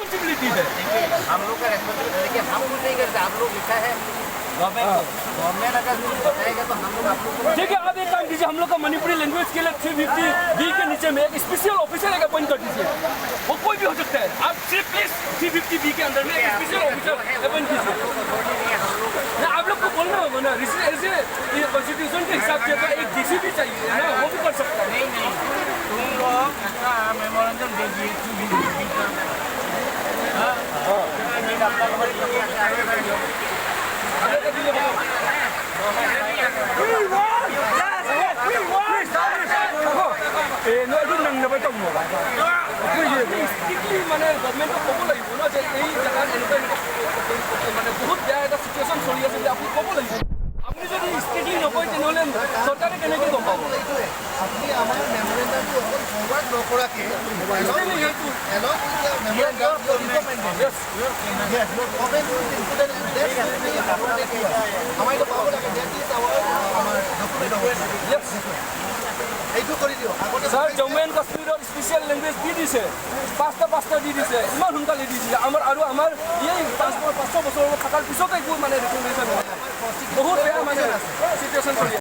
Responsibility है। हम लोग का रेस्पॉन्सिबिलिटी, देखिए, हम कुछ नहीं करते। आप लोग लिखा है गवर्नमेंट को। गवर्नमेंट अगर कुछ बताएगा तो हम लोग आप लोग को ठीक है, आप एक काम कीजिए, हम लोग का मणिपुरी लैंग्वेज के लिए 350B के नीचे में एक स्पेशल ऑफिसर एक अपॉइंट कर दीजिए। वो कोई भी हो सकता है। आप सिर्फ प्लीज 350B के अंदर में एक स्पेशल ऑफिसर अपॉइंट कीजिए। ना, आप लोग को बोलना होगा ना। ऐसे कॉन्स्टिट्यूशन के हिसाब से तो एक डीसी भी चाहिए ना, वो भी कर सकता है। नहीं नहीं, तुम लोग ऐसा मेमोरेंडम दे दिए 250B का। हाँ, আপোনালোকে দিলে হ'ব। We want justice! We want এই ন এইটো নাংনাবাই তং ষ্ট্ৰিক্টলি মানে গভমেণ্টক ক'ব লাগিব ন যে এই জেগাত এনেকুৱা এনেকুৱা মানে বহুত বেয়া এটা চিটুৱেশ্যন চলি আছে বুলি আপুনি ক'ব লাগিব। আপুনি যদি ষ্ট্ৰিক্টলি নকয়, তেনেহ'লে চৰকাৰে কেনেকৈ গম পাব? এইটোৱে, আপুনি আমাৰ মেমৰেণ্ডামটো অকল ফৰৱাৰ্ড নকৰাকে সেইটো along with the memorandum, your recommended. Yes, your comment will be included and that should be forwarded to us. আমাৰ এইটো পাব লাগে, that is our আমাৰ document হ'ব। এইটো কৰি দিয়ক আগতে। ছাৰ, জম্মু এণ্ড কাশ্মীৰত স্পেচিয়েল লেংগুৱেজ দি দিছে, পাঁচটা পাঁচটা দি দিছে, ইমান সোনকালে দি দিছে। আমাৰ আৰু আমাৰ এই 500 বছৰ থকাৰ পিছতে একো মানে ৰেকগনেশ্যন হোৱা নাই। বহুত বেয়া মানে চিটুৱেশ্যন চলি আছে।